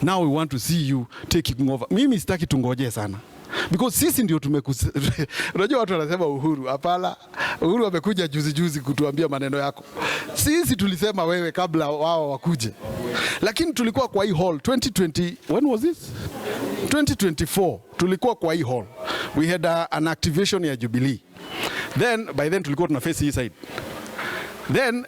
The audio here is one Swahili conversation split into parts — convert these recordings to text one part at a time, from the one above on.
Now we want to see you taking over. Mimi sitaki tungoje sana because sisi ndio tumekus. Unajua watu wanasema Uhuru, hapana. Uhuru amekuja juzi juzi kutuambia maneno yako. Sisi tulisema wewe kabla wao wakuje, lakini tulikuwa kwa hii hall 2020, when was this? 2024 tulikuwa kwa hii hall. We had an activation ya Jubilee. Then by then tulikuwa tuna face hii side. Then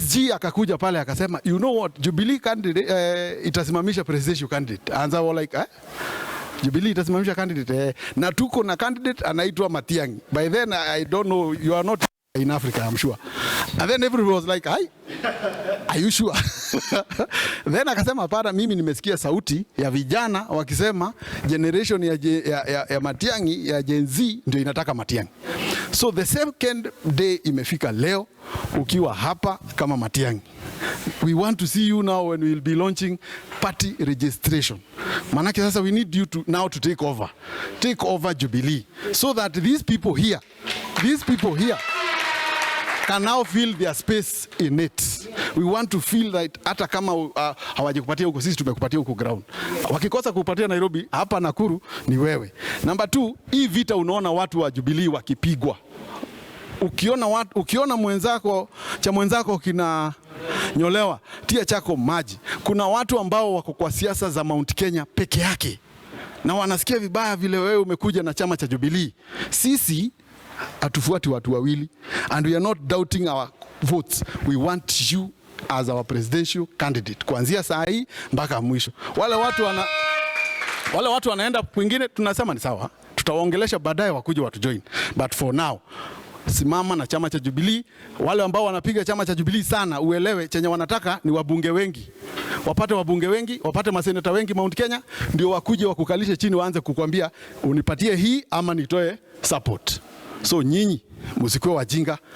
SG akakuja pale akasema, "You know what, Jubilee candidate itasimamisha presidential candidate." And I was like, "Eh? Jubilee itasimamisha candidate?" Eh, na tuko na candidate anaitwa Matiang'i. By then I don't know, you are not in Africa, I'm sure. And then everybody was like, "Ai, are you sure?" Then akasema, "Hapana, mimi nimesikia sauti ya vijana wakisema generation ya Matiang'i, ya Gen Z, ndio inataka Matiang'i." So the second day imefika leo ukiwa hapa kama Matiang'i. We want to see you now when we will be launching party registration. Manake sasa we need you to now to take over. Take over Jubilee so that these people here can now feel their space in it. We want to feel that hata kama hawajakupatia huko, sisi tumekupatia huko ground. Wakikosa kupatia Nairobi, hapa Nakuru ni wewe. Number two, hii vita unaona watu wa Jubilee wakipigwa. Ukiona mwenzako cha mwenzako kinanyolewa, tia chako maji. Kuna watu ambao wako kwa siasa za Mount Kenya peke yake na wanasikia vibaya vile wewe umekuja na chama cha Jubilee. Sisi hatufuati watu wawili and we are not doubting our votes. We want you as our presidential candidate kuanzia saa hii mpaka mwisho. Wale watu wanaenda kwingine, tunasema ni sawa, tutawaongelesha baadaye wakuje watu join, but for now simama na chama cha Jubilee. Wale ambao wanapiga chama cha Jubilee sana, uelewe chenye wanataka ni wabunge wengi, wapate wabunge wengi, wapate maseneta wengi Mount Kenya, ndio wakuje wakukalishe chini, waanze kukwambia unipatie hii ama nitoe support. So nyinyi msikuwe wajinga.